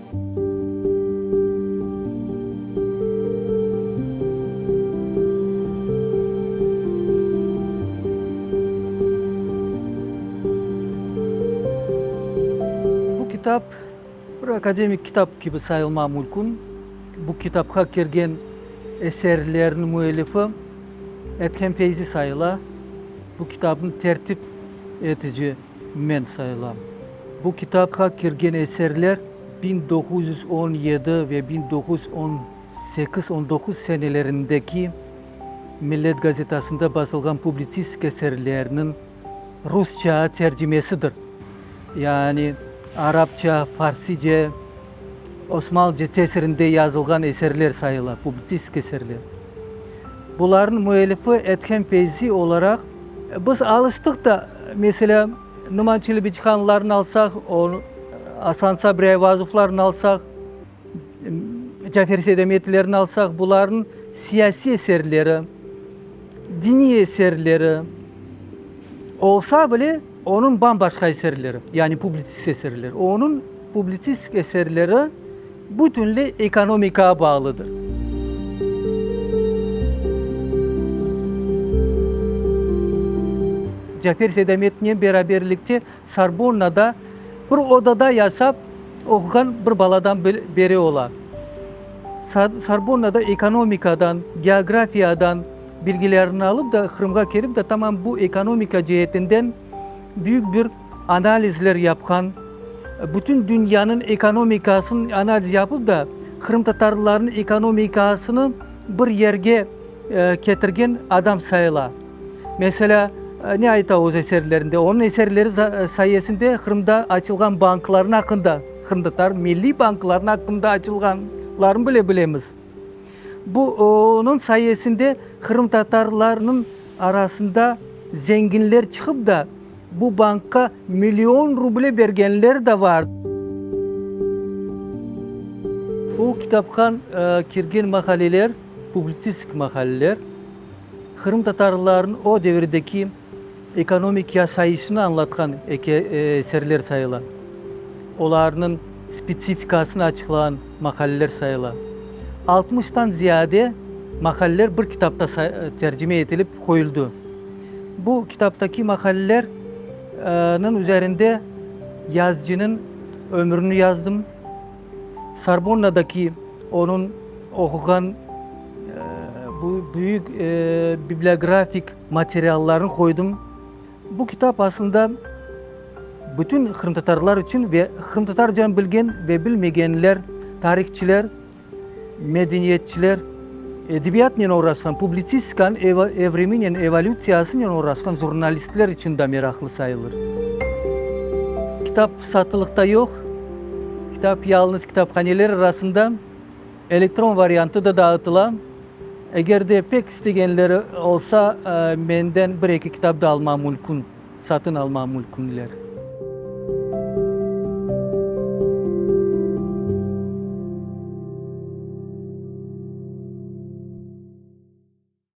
Bu kitap bir akademik kitap kibi sayılma mülkün. Bu kitapqa kirgen eserlerniñ müellifi Ethem Feyzi sayıla. Bu kitapnı tertip etici men sayılam. Bu kitapqa kirgen eserler 1917 ve 1918, 19 senelerindeki Millet gazetasında basılğan publitsistik eserlerniñ rusça tercimesidir. Yani arapça, farsice, osmanlıca tesirinde yazılğan eserler sayıla, publitsistik eserler. Bularnıñ müellifi Ethem Feyzi olaraq biz alıştıq da, meselâ, Numan Çelebicihanlarnı alsaq, Asan Sabri Ayvazovlarnı alsaq, Cafer Seydametlerni alsaq, bularnıñ siyasiy eserleri, diniy eserleri olsa bile, onıñ bam-başqa eserleri, yani publitsistik eserleri, onıñ publitsistik eserleri bütünley ekonomikağa bağlıdır. Cafer Seydametnen beraberlikte Sorbonnada bir odada yaşap oquğan bir baladan beri ola. Sorbonnada ekonomikadan, geografiyadan bilgilerini alıp da Qırımğa kelip de tamam bu ekonomika ceetinden büyük bir analizler yapqan, bütün dünyanıñ ekonomikasını analiz yapıp da qırımtatarlarnıñ ekonomikasını bir yerge ketirgen adam sayıla. Meselâ, ne ayta öz eserlerinde? Onıñ eserleri sayesinde Qırımda açılğan banklarnıñ aqqında, qırımtatar milliy banklarnıñ aqqında açılğanlarını bile bilemiz. Bu, onıñ sayesinde qırımtatarlarnıñ arasında zenginler çıqıp da, bu bankqa million ruble bergenler de var. Bu kitapqa kirgen maqaleler, publitsistik maqaleler, Qırımtatarlarnıñ o devirdeki ekonomik yaşayışını añlatqan eserler sayıla. Olarnıñ spetsifikasını açıqlağan maqaleler sayıla. Altmıştan ziyade maqaleler bir kitapta tercime etilip qoyuldı. Bu kitaptaki maqalelerniñ üzerinde yazıcınıñ ömrüni yazdım. Sorbonnadaki onıñ oquğan bu büyük bibliografik materiallarını qoydım. Bu kitap aslında bütün qırımtatarlar içün ve qırımtatarcanı bilgen ve bilmegenler, tarihçiler, medeniyetçiler, edebiyatnen oğraşqan, publitsistikanıñ evriminen, evolütsiyasınen oğraşqan jurnalistler içün de meraqlı sayılır. Kitap satılıqta yoq, kitap yalıñız kitaphaneler arasında, elektron variantı da dağıtıla. Eger de pek istegenleri olsa, menden bir-eki kitap da alma mülkün, satın alma mülkünler.